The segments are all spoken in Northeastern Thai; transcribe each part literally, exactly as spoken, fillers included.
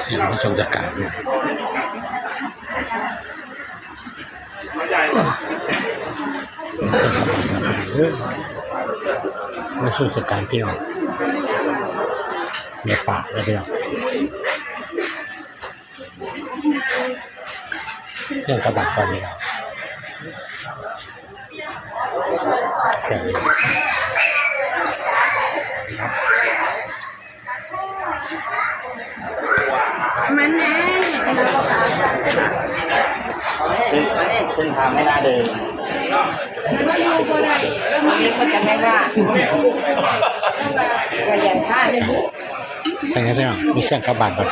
เห็นผู้ชมจัดการเนี่ย มาสู่สถานที่ก่อน ในป่าแล้วพี่น้อง เรื่องกระบะก่อนพี่น้อง มันแน่ เป็น เป็นทางไม่น่าเดิน มันก็อยู่บ่ได้ มันก็จะไม่ว่า ก็อย่าพลาดเลย เป็นไงพี่น้อง มีเครื่องกระบะก่อน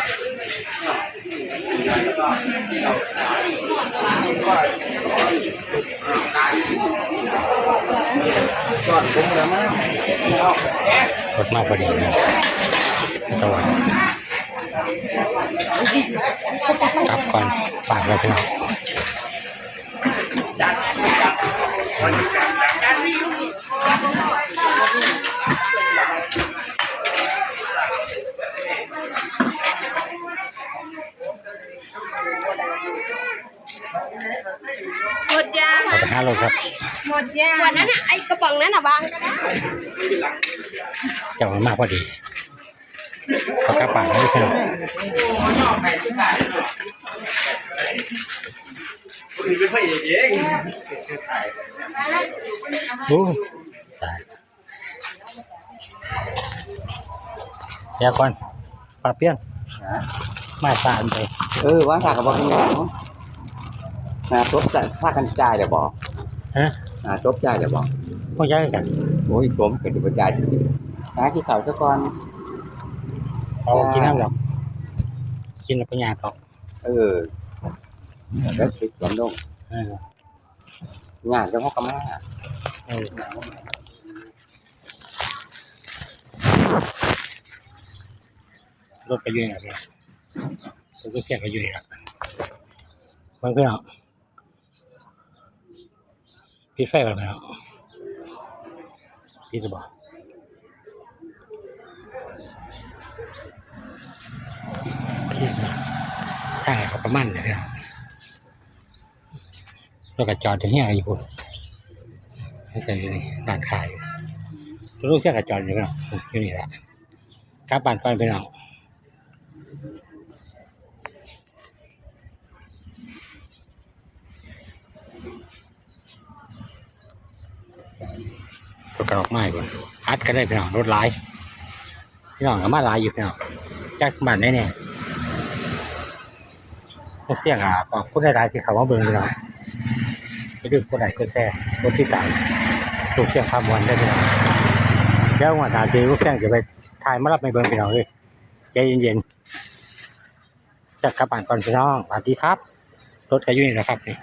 รถมาพอดีนะ ตะวัน กลับก่อน ฝากไว้พี่น้อง หมดยัง เอาไปห้าโลครับ หมดยัง ขวดนั้นน่ะ ไอ้กระป๋องนั้นน่ะ วางก็ได้ จะเอามาพอดี เอากลับบ้านเลยพี่น้อง คนอื่นเป็นพระเอกเอง โอ้ ตาย เดี๋ยวก่อน ปลาเปี้ยน มาสามไป เออ ว่าสากกับว่าเป็นหยัง หาศพจะพากันจ่ายแล้วบ่ ฮะ หาศพจ่ายแล้วบ่ บ่จ่ายกัน โอ้ย สมเป็นบ่จ่าย หากินข้าวซะก่อน เอากินน้ำดอก กินแล้วไปยากดอก เออ แล้วติดสวนลง เออ ยากจะพกกันมา เออ รถก็อยู่นี่ล่ะพี่น้อง รถก็เพียงก็อยู่นี่ล่ะ เบิ่งพี่น้อง ปิดไฟก่อนพี่น้อง ปิดหรือบ่ ปิดนะ ทางเขาประมาณนี้พี่น้อง รถก็จอดอยู่เฮียอยู่พุ้น แล้วก็อยู่นี่ ร้านขาย รถเฮียก็จอดอยู่เนาะ อยู่นี่ล่ะ กลับบ้านก่อนพี่น้อง รถก็ออกมาอีกก่อน อัดก็ได้พี่น้อง รถหลาย พี่น้องก็มาหลายอยู่พี่น้อง จักบ้านไหนแน่ ลูกเสี่ยงอ่ะ ขอบคุณหลายๆที่เข้ามาเบิ่งพี่น้อง อย่าลืมกดไลค์ กดแชร์ กดติดตาม ลูกเสี่ยงพามวลได้พี่น้อง เดี๋ยวงวดหน้าเจอลูกเสี่ยงจะไปถ่ายมารับให้เบิ่งพี่น้องเอ้ย ใจเย็นๆ จะกลับบ้านก่อนพี่น้อง สวัสดีครับ รถก็อยู่นี่แหละครับนี่